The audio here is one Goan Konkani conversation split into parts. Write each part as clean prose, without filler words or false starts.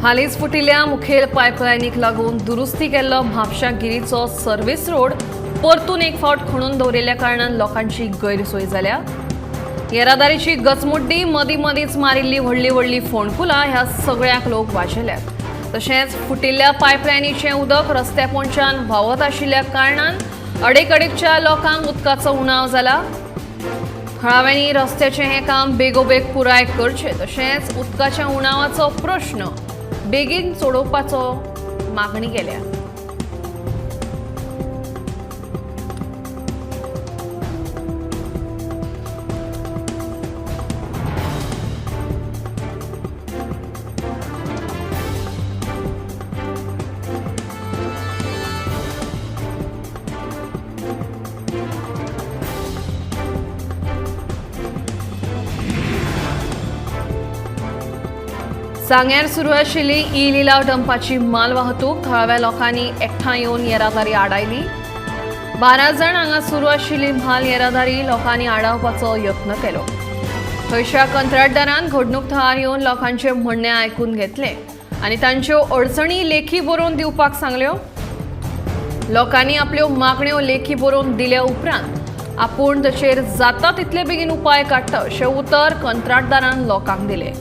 हालींच फुटिल्ल्या मुखेल पायपलायनीक लागून दुरुस्ती केल्लो म्हापशा गिरीचो सर्व्हिस रोड परतून एक फावट खणून दवरिल्ल्या कारणान लोकांची गैरसोय जाल्या. येरादारीची गचमुड्डी, मदीं मदींच मारिल्ली व्हडली व्हडली फोंडकुलां ह्या सगळ्यांक लोक वाजेल्यात. तशेंच फुटिल्ल्या पायपलायनीचें उदक रस्त्या पोंच्यान व्हांवत आशिल्ल्या कारणान अडेकडेकच्या लोकांक उदकाचो उणाव जाला. थळाव्यांनी रस्त्याचें हें काम बेगोबेग पुराय करचें, तशेंच उदकाच्या उणावाचो प्रश्न बेगीन सोडोवपाचो मागणी केल्या. सांग्यार सुरू आशिल्ली ई लिलाव डंपाची माल वाहतूक थळाव्या लोकांनी एकठांय येवन येरादारी आडायली. 12 जाण हांगा सुरू आशिल्ली म्हाल येरादारी लोकांनी आडावपाचो यत्न केलो. थंयच्या कंत्राटदारान घडणूक थळार येवन लोकांचे म्हणणें आयकून घेतलें आनी तांच्यो अडचणी लेखी बरोवन दिवपाक सांगल्यो. लोकांनी आपल्यो मागण्यो लेखी बरोवन दिल्या उपरांत आपूण ताचेर जाता तितले बेगीन उपाय काडटा अशें उतर कंत्राटदारान लोकांक दिलें.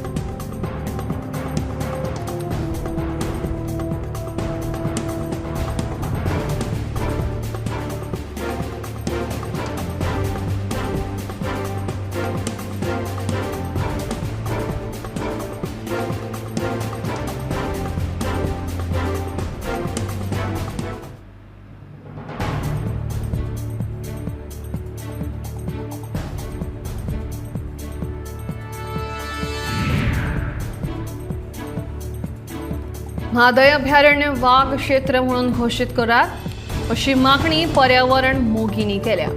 म्हादय अभयारण्य वाग क्षेत्र म्हणून घोशीत करात अशी मागणी पर्यावरण मोगींनी केल्या.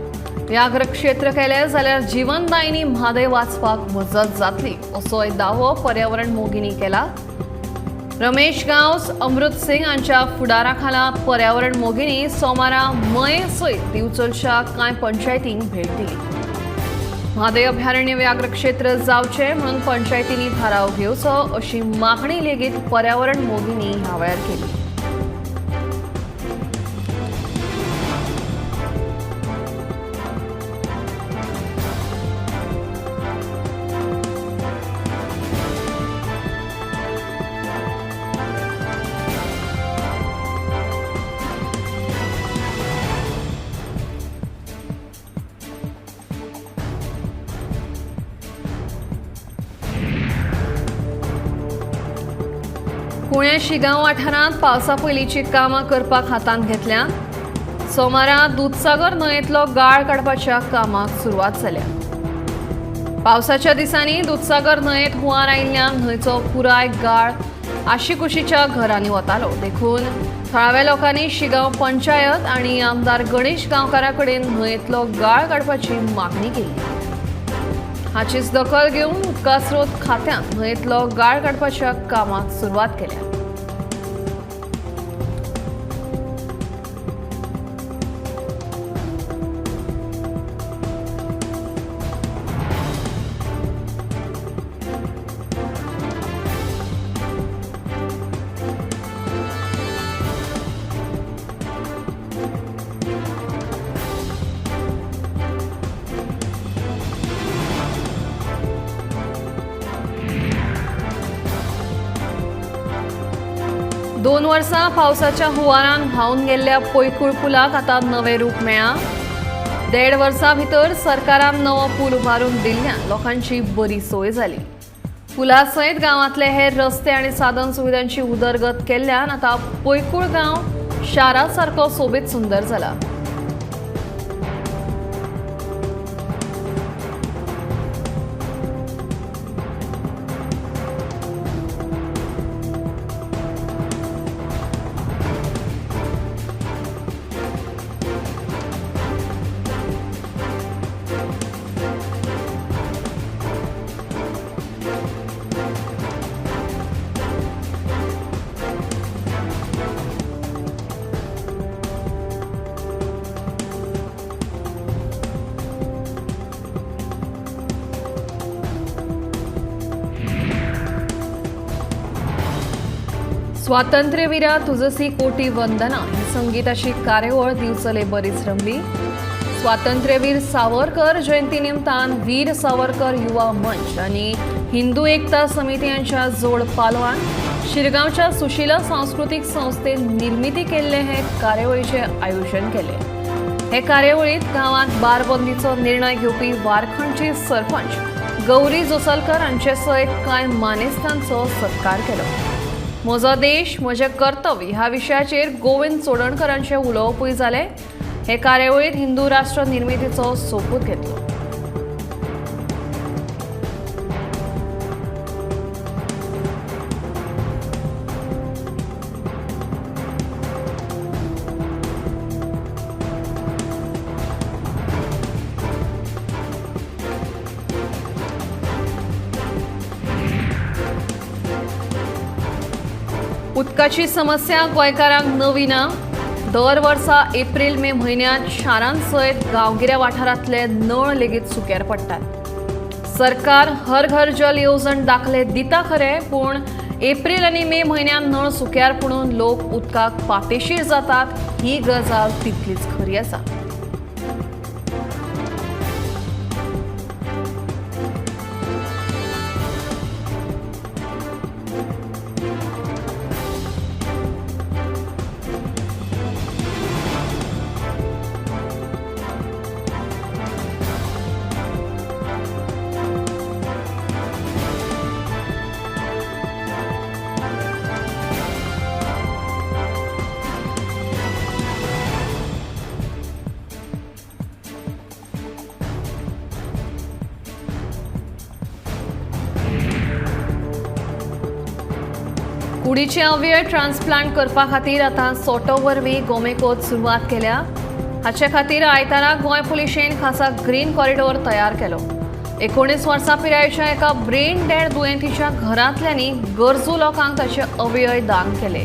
व्याघ्र क्षेत्र केले जाल्यार जीवनदायिनी म्हादय वाचपाक मजत जातली असोय दावो पर्यावरण मोगींनी केला. रमेश गांवस, अमृत सिंग हांच्या फुडाराखाला पर्यावरण मोगींनी सोमारा मये सयत दिवचलच्या कांय पंचायतींक भेट दिली. म्हादय अभयारण्य व्याघ्र क्षेत्र जावचें म्हणून पंचायतींनी थाराव घेवचो अशी मागणी लेगीत पर्यावरण मोगींनी ह्या वेळार केली. पुणे शिगांव वाठारांत पावसा पयलींची कामां करपाक हातांत घेतल्या. सोमारा दुदसागर न्हंयेंतलो गाळ काडपाच्या कामाक सुरवात जाल्या. पावसाच्या दिसांनी दुदसागर न्हंयेंत हुंवार आयिल्ल्यान न्हंयचो पुराय गाळ आशिकुशीच्या घरांनी वतालो. देखून थळाव्या लोकांनी शिगांव पंचायत आनी आमदार गणेश गांवकारा कडेन न्हंयेंतलो गाळ काडपाची मागणी केली. हाचीच दखल घेवन उदका स्रोत खात्यान न्हंयेंतलो गाळ काडपाच्या कामाक सुरवात केल्या. दोन वर्सां पावसाच्या हुंवारान व्हांवन गेल्ल्या पैकूळ पुलाक आतां नवें रूप मेळ्ळां. 1.5 वर्सां भितर सरकारान नवो पूल उबारून दिल्ल्यान लोकांची बरी सोय जाली. पुला सयत गांवांतले हेर रस्ते आनी साधन सुविधांची उदरगत केल्ल्यान आतां पैकूळ गांव शारा सारको सोबीत सुंदर जाला. स्वातंत्र्यवीरा तुजसी कोटी वंदना ही संगीताची कार्यावळ दिवचले बरीच रंगली. स्वातंत्र्यवीर सावरकर जयंती निमतान वीर सावरकर युवा मंच आनी हिंदू एकता समिती यांच्या जोड पालवान शिरगांवच्या सुशीला सांस्कृतीक संस्थेन निर्मिती केल्ले हे कार्यावळीचे आयोजन केले. हे कार्यावळीत गांवांत बारबंदीचो निर्णय घेवपी वारखंडची सरपंच गौरी जोसलकर हांचे सयत कांय मानेस्तांचो सत्कार केलो. म्हजो देश म्हजें कर्तव्य ह्या विशयाचेर गोविंद चोडणकरांचें उलोवपूय जालें. हे कार्यावळीत हिंदू राष्ट्र निर्मितीचो सोपूत घेतलो. उदकाची समस्या गोंयकारांक नवी ना. दर वर्सा एप्रील मे म्हयन्यांत शारांसयत गांवगिऱ्या वाठारांतले नळ लेगीत सुक्यार पडटात. सरकार हर घर जल येवजण दाखले दिता खरें, पूण एप्रील आनी मे म्हयन्यांत नळ सुक्यार पडून लोक उदकाक पातेशीर जातात ही गजाल तितलीच खरी आसा. कुडीचे अवयव ट्रान्सप्लांट करपा खातीर आतां सोटो वरवीं गोमेकोत सुरवात केल्या. हाचे खातीर आयतारा गोंय पुलिशेन खासा ग्रीन कॉरिडोर तयार केलो. 19 वर्सां पिरायेच्या एका ब्रेन डेड दुयेंतीच्या घरांतल्यांनी गरजू लोकांक ताचे अवयव दान केले.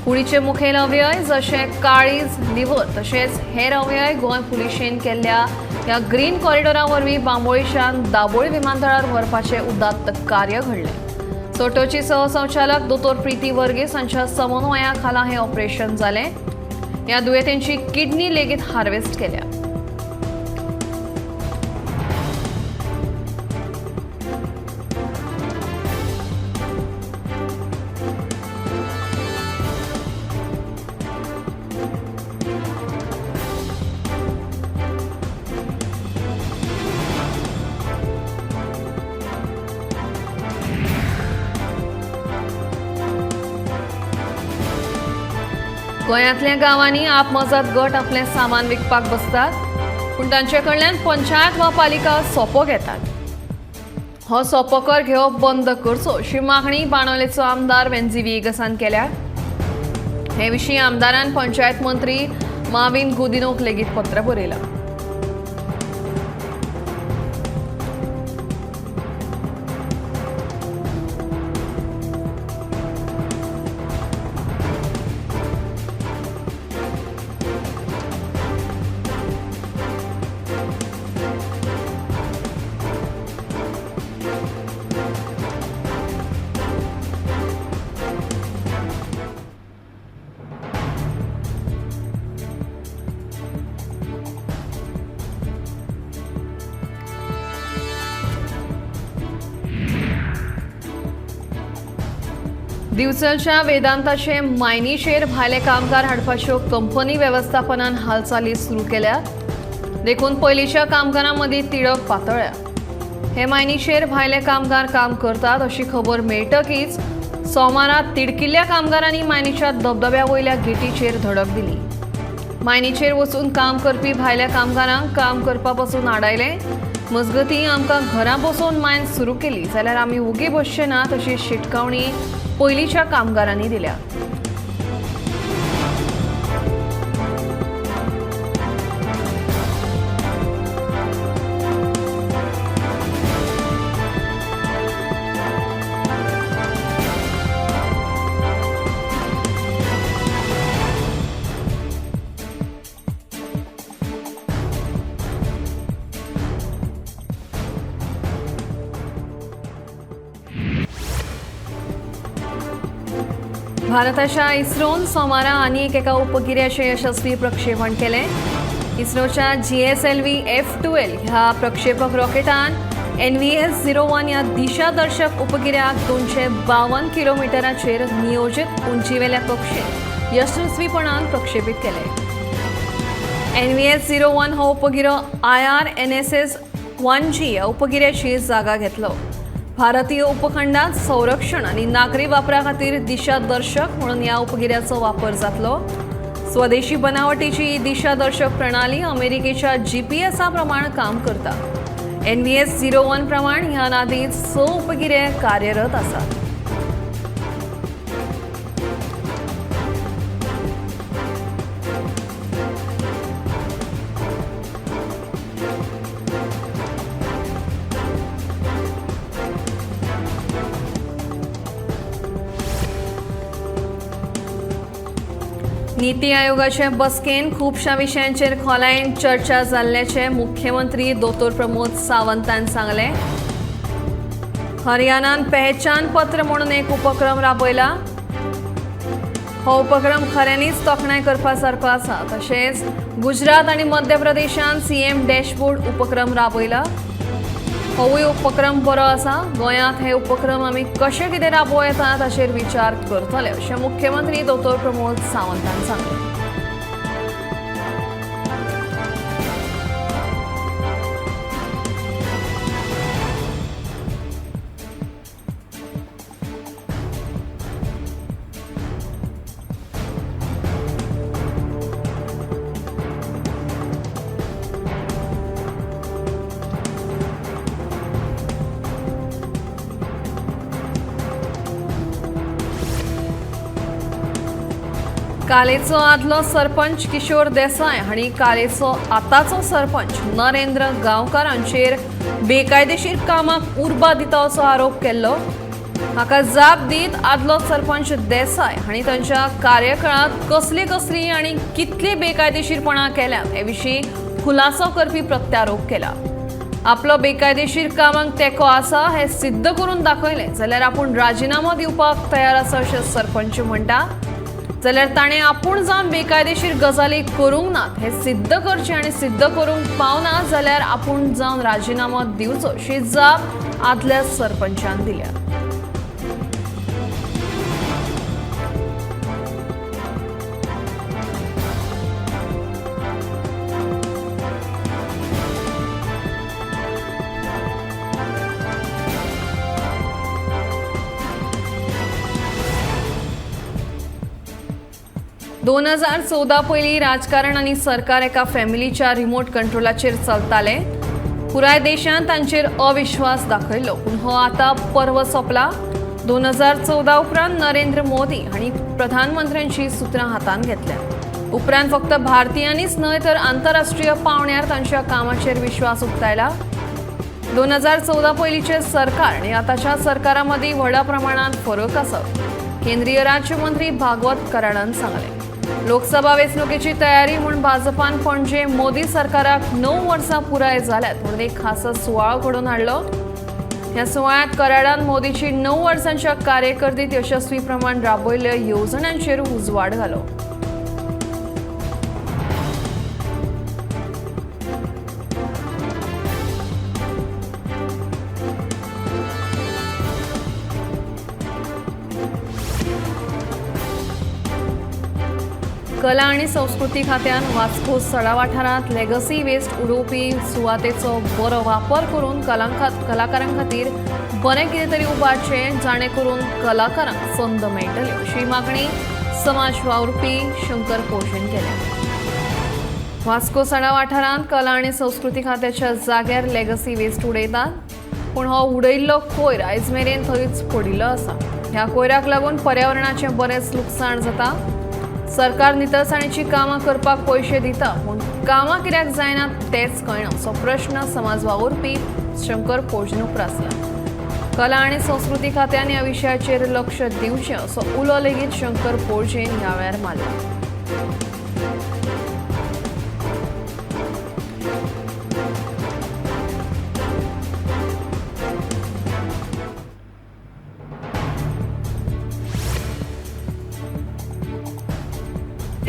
कुडीचे मुखेल अवयव जशे काळीज, लिव्हर तशेंच हेर अवयव गोंय पुलिशेन केल्ल्या ह्या ग्रीन कॉरिडोरा वरवीं बांबोळीच्यान दाबोळी विमानतळार व्हरपाचें उदात्त कार्य घडलें. सोटोची सहसंचालक दोतोर प्रीती वर्गीस हांच्या समन्वया खाला हे ऑपरेशन जालें. ह्या दुयेंतींची किडनी लेगीत हार्वेस्ट केल्या. गोंयांतल्या गांवांनी आपमजत गट आपलें सामान विकपाक बसतात, पूण तांचे कडल्यान पंचायत वा पालिका सोपो घेतात. हो सोपो कर घेवप बंद करचो अशी मागणी बाणावलेचो आमदार वेन्झी व्हिएगसान केल्या. हे विशीं आमदारान पंचायत मंत्री माविन गुदिनोक लेगीत पत्र बरयलां. दिवचलच्या वेदांताचे मायनीचेर भायले कामगार हाडपाच्यो कंपनी वेवस्थापनान हालचाली सुरू केल्या. देखून पयलींच्या कामगारां मदीं तिडक पातळ्या. हे मायनीचेर भायले कामगार काम करतात अशी खबर मेळटकीच सोमारा तिडकिल्ल्या कामगारांनी मायनीच्या धबधब्या वयल्या गेटीचेर धडक दिली. मायनीचेर वचून काम करपी भायल्या कामगारांक काम करपा पसून आडायलें. मजगतीं आमकां घरां बसोवन मायन सुरू केली जाल्यार आमी ओगी बसचे नात अशी शिटकावणी पयलींच्या कामगारांनी दिल्या. भारताच्या इस्रोन सोमारा आनी एका उपगिऱ्याचें यशस्वी प्रक्षेपण केलें. इस्रोच्या GSLV F-12 ह्या प्रक्षेपक रॉकेटान NVS-01 ह्या दिशादर्शक उपगिऱ्याक 252 किलोमिटराचेर नियोजीत उंचीवेल्या कक्षेत यशस्वीपणान प्रक्षेपीत केलें. NVS-01 हो उपगिरो IRNSS-1G ह्या उपगिऱ्याची जागा घेतलो. भारतीय उपखंडात संरक्षण आनी नागरी वापरा खातीर दिशादर्शक म्हणून ह्या उपगिऱ्याचो वापर जातलो. स्वदेशी बनावटीची ही दिशादर्शक प्रणाली अमेरिकेच्या GPSा प्रमाण काम करता. NVS-01 प्रमाण ह्या नादीत 6 उपगिरे कार्यरत आसात. नीती आयोगाचे बसकेन खुबश्या विशयांचेर खोलायेन चर्चा जाल्ल्याचें मुख्यमंत्री दोतोर प्रमोद सावंतान सांगलें. हरियाणान पहचान पत्र म्हणून एक उपक्रम राबयला. हो उपक्रम खऱ्यांनीच तोखणाय करपा सारको आसा. तशेंच गुजरात आनी मध्य प्रदेशान CM dashboard उपक्रम राबयला. होवूय उपक्रम बरो आसा. गोंयांत हे उपक्रम आमी कशे कितें राबोवं येता ताचेर विचार करतले अशें मुख्यमंत्री दोतोर प्रमोद सावंतान सांगलें. कालेचो आदलो सरपंच किशोर देसाय हांणी कालेचो आतांचो सरपंच नरेंद्र गांवकार हांचेर बेकायदेशीर कामाक उर्बा दिता असो आरोप केल्लो. हाका जाप दीत आदलो सरपंच देसाय हांणी तांच्या कार्यकाळांत कसली कसली आनी कितली बेकायदेशीरपणां केल्यात हे विशीं खुलासो करपी प्रत्यारोप केला. आपलो बेकायदेशीर कामांक तेंको आसा हें सिद्ध करून दाखयलें जाल्यार आपूण राजिनामो दिवपाक तयार आसा अशें सरपंच म्हणटा. जाल्यार ताणें आपूण जावन बेकायदेशीर गजाली करूंक नात हें सिद्ध करचें आनी सिद्ध करूंक पावना जाल्यार आपूण जावन राजिनामो दिवचो अशी जाप आदल्या सरपंचान दिल्या. दोन 2014 पयलीं राजकारण आनी सरकार एका फॅमिलीच्या रिमोट कंट्रोलाचेर चलतालें. पुराय देशान तांचेर अविश्वास दाखयलो, पूण हो आतां पर्व सोंपला. 2014 उपरांत नरेंद्र मोदी हांणी प्रधानमंत्र्यांची सुत्रां हातांत घेतल्या. उपरांत फक्त भारतीयांनीच न्हय तर आंतरराष्ट्रीय पावंड्यार तांच्या कामाचेर विश्वास उक्तायला. 2014 पयलींचें सरकार आनी आतांच्या सरकारा मदीं व्हडा प्रमाणांत फरक आसा, केंद्रीय राज्यमंत्री भागवत कराडान सांगलें. लोकसभा वेंचणुकेची तयारी म्हूण भाजपान पणजे मोदी सरकाराक 9 वर्सां पुराय जाल्यात म्हणून एक खासा सुवाळो घडोवन हाडलो. ह्या सुवाळ्यांत कराडान मोदीची 9 वर्सांच्या कार्यकर्तीत यशस्वी प्रमाण राबयल्ल्या येवजण्यांचेर उजवाड घालो. कला आनी संस्कृती खात्यान वास्को सडा वाठारांत लेगसी वेस्ट उडोवपी सुवातेचो बरो वापर करून कलाकारां खातीर बरें कितें तरी उबारचें जाणें करून कलाकारांक संद मेळटली अशी मागणी समाज वावुरपी शंकर पोशेन केल्या. वास्को सडा वाठारांत कला आनी संस्कृती खात्याच्या जाग्यार लेगसी वेस्ट उडयतात, पूण हो उडयल्लो कोयर आयज मेरेन थंयच पडिल्लो आसा. ह्या कोयराक लागून पर्यावरणाचें बरेंच लुकसाण जाता. सरकार नितळसाणेची कामां करपाक पयशे दिता, पूण कामां कित्याक जायना तेंच कळना असो प्रश्न समाज वावुरपी शंकर पोजन उप्रासला. कला आनी संस्कृती खात्यान ह्या विशयाचेर लक्ष दिवचें असो उलो लेगीत शंकर पोळजेन ह्या वेळार मारला.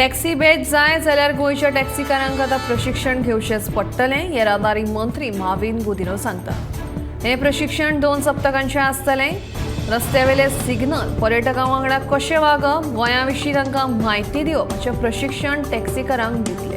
टॅक्सी बॅच जाय जाल्यार गोंयच्या टॅक्सीकारांक आतां प्रशिक्षण घेवचेंच पडटलें, येरादारी मंत्री माविन गुदिन्हो सांगता. हें प्रशिक्षण 2 सप्तकांचें आसतलें. रस्त्यावेले सिग्नल, पर्यटकां वांगडा कशें वागप, गोंया विशीं तांकां म्हायती दिवप अशें प्रशिक्षण टॅक्सीकारांक दितले.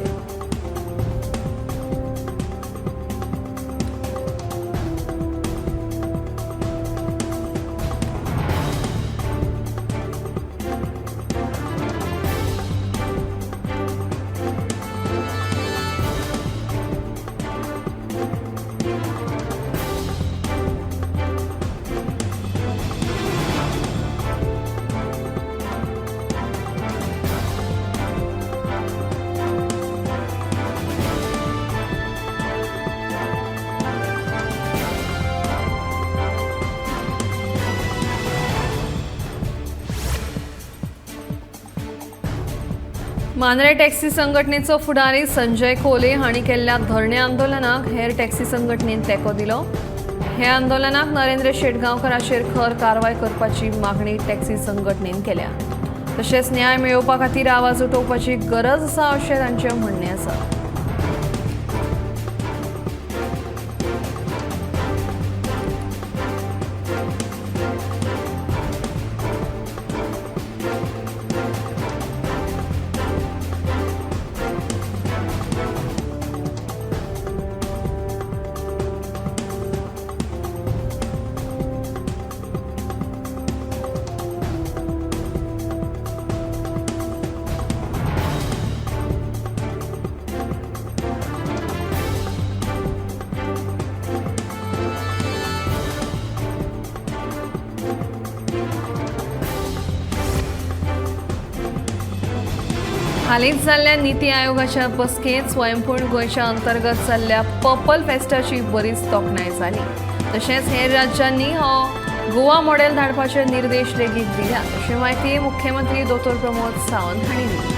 मांद्रे टॅक्सी संघटनेचो फुडारी संजय कोले हांणी केल्ल्या धरणे आंदोलनाक हेर टॅक्सी संघटनेन तेंको दिलो. हे आंदोलनाक नरेंद्र शेटगांवकराचेर खर कारवाय करपाची मागणी टॅक्सी संघटनेन केल्या. तशेंच न्याय मेळोवपा खातीर आवाज उठोवपाची गरज आसा अशें तांचें म्हणणें आसा. हालींच जाल्ल्या निती आयोगाच्या बसकेंत स्वयंपूर्ण गोंयच्या अंतर्गत जाल्ल्या पर्पल फेस्टाची बरीच तोखणाय जाली. तशेंच हेर राज्यांनी हो गोवा मॉडेल धाडपाचे निर्देश लेगीत दिल्यात अशी म्हायती मुख्यमंत्री दोतोर प्रमोद सावंत हांणी दिली.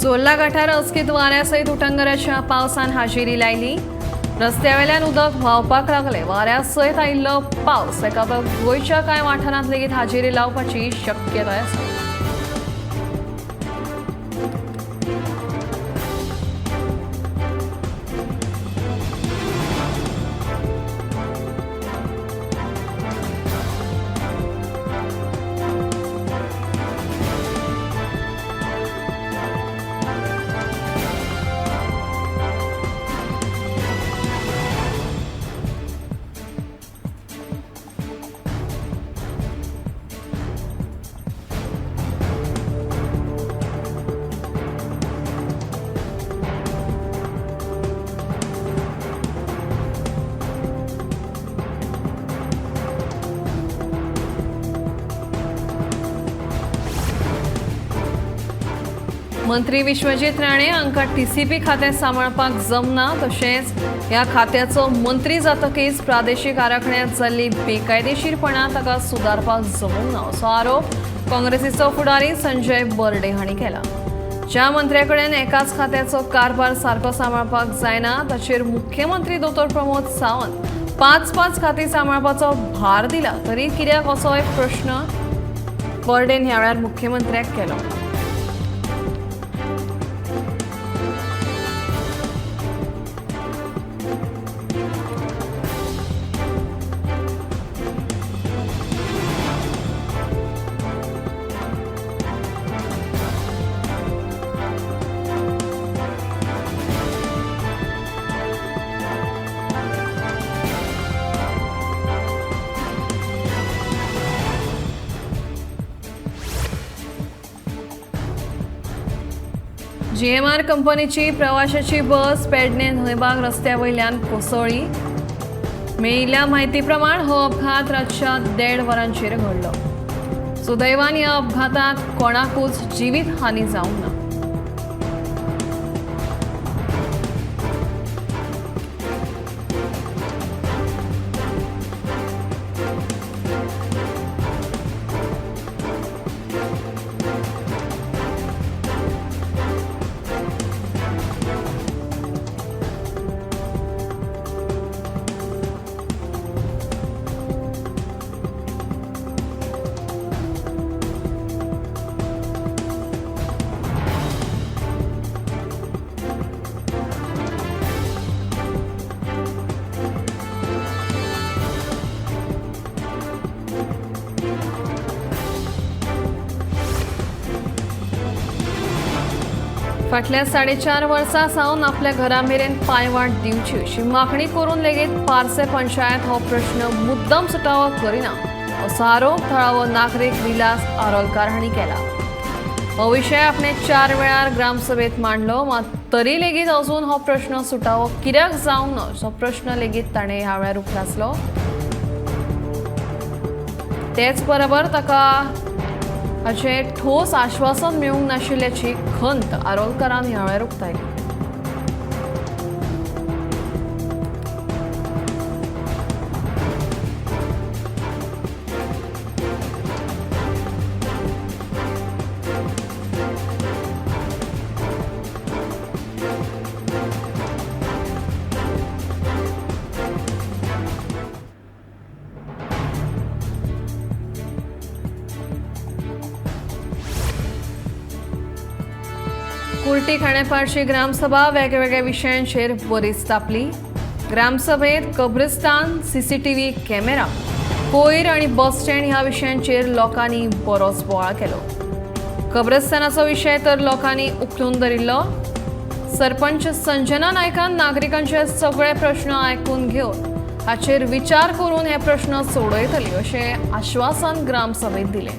चोर्ला गठार अचकीत वाऱ्या सयत उटंगराच्या पावसान हाजेरी लायली. रस्त्यावेल्यान उदक व्हांवपाक लागलें. वाऱ्या सयत आयिल्लो पावस एका गोंयच्या कांय वाठारांत लेगीत हाजेरी लावपाची शक्यताय आसा. मंत्री विश्वजीत राणे हांकां टीसीपी खातें सांबाळपाक जमना, तशेंच ह्या खात्याचो मंत्री जातकीच प्रादेशीक आराखड्यांत जाल्ली बेकायदेशीरपणां ताका सुदारपाक जमूंक ना असो आरोप काँग्रेसीचो फुडारी संजय बर्डे हांणी केला. ज्या मंत्र्या कडेन एकाच खात्याचो कारभार सारको सांबाळपाक जायना ताचेर मुख्यमंत्री दोतोर प्रमोद सावंत 5-5 खातीं सांबाळपाचो भार दिला तरी कित्याक असो एक प्रश्न बर्डेन ह्या वेळार मुख्यमंत्र्याक केलो. जीएमआर कंपनीची प्रवाशाची बस पेडणे न्हंयबाग रस्त्या वयल्यान कोसळ्ळी. मेळिल्ल्या म्हायती प्रमाण हो अपघात रातच्या 1:30 वरांचेर घडलो. सुदैवान ह्या अपघातांत कोणाकूच जिवीत हानी जावंक ना. फाटल्या 4.5 वर्सां सावन आपल्या घरा मेरेन पांयवाट दिवची अशी मागणी करून लेगीत पार्से पंचायत हो प्रश्न मुद्दम सुटावो करिना असो आरोप थळावो नागरीक विलास आरोलकार हांणी केला. हो विशय आपणे 4 वेळार ग्रामसभेत मांडलो, मात तरी लेगीत अजून हो प्रश्न सुटावो कित्याक जावंक ना असो प्रश्न लेगीत ताणें ह्या वेळार उप्रासलो. तेच बरोबर ताका हाचें ठोस आश्वासन मेळूंक नाशिल्ल्याची खंत आरोलकारान ह्या वेळार उक्तायली. कुर्टी खांडेपारची ग्रामसभा वेगवेगळ्या विशयांचेर बरीच तापली. ग्रामसभेत कब्रिस्तान, सीसीटीव्ही कॅमेरा, कोयर आनी बस स्टँड ह्या विशयांचेर लोकांनी बरोच बोवाळ केलो. कब्रस्तानाचो विशय तर लोकांनी उखलून धरिल्लो. सरपंच संजना नायकान नागरिकांचे सगळे प्रश्न आयकून घेवन हाचेर विचार करून हे प्रश्न सोडयतली अशें आश्वासन ग्रामसभेत दिलें.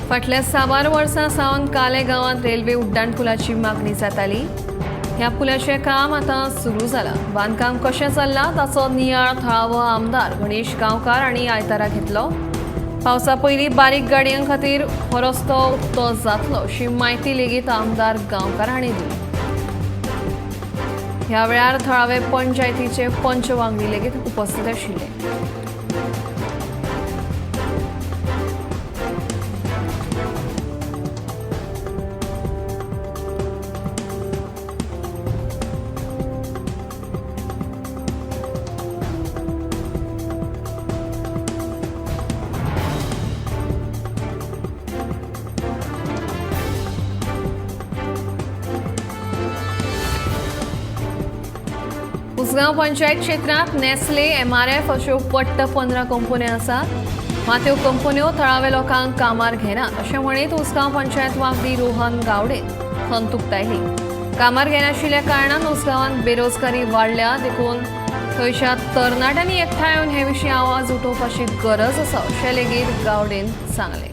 फाटल्या 7 वर्सां सावन काले गांवांत रेल्वे उड्डाण पुलाची मागणी जाताली. ह्या पुलाचें काम आतां सुरू जालां. बांदकाम कशें चल्लां ताचो नियाळ थळावो आमदार गणेश गांवकार हांणी आयतारा घेतलो. पावसा पयलीं बारीक गाडयां खातीर हो रस्तो उक्तो जातलो अशी म्हायती लेगीत आमदार गांवकार हांणी दिली. ह्या वेळार थळावे पंचायतीचे पंच वांगडी लेगीत उपस्थित आशिल्ले. उसगांव पंचायत क्षेत्रांत नेस्ले, एमआरएफ अश्यो वट्ट 15 कंपन्यो आसात. मात त्यो कंपन्यो थळाव्या लोकांक कामार घेनात अशें म्हणीत उसगांव पंचायत वांगडी रोहन गावडे खंत उक्तायली. कामार घेनाशिल्ल्या कारणान उसगांवांत बेरोजगारी वाडल्या, देखून थंयच्या तरणाट्यांनी एकठांय येवन हे विशीं आवाज उठोवपाची गरज आसा अशें लेगीत गावडेन सांगलें.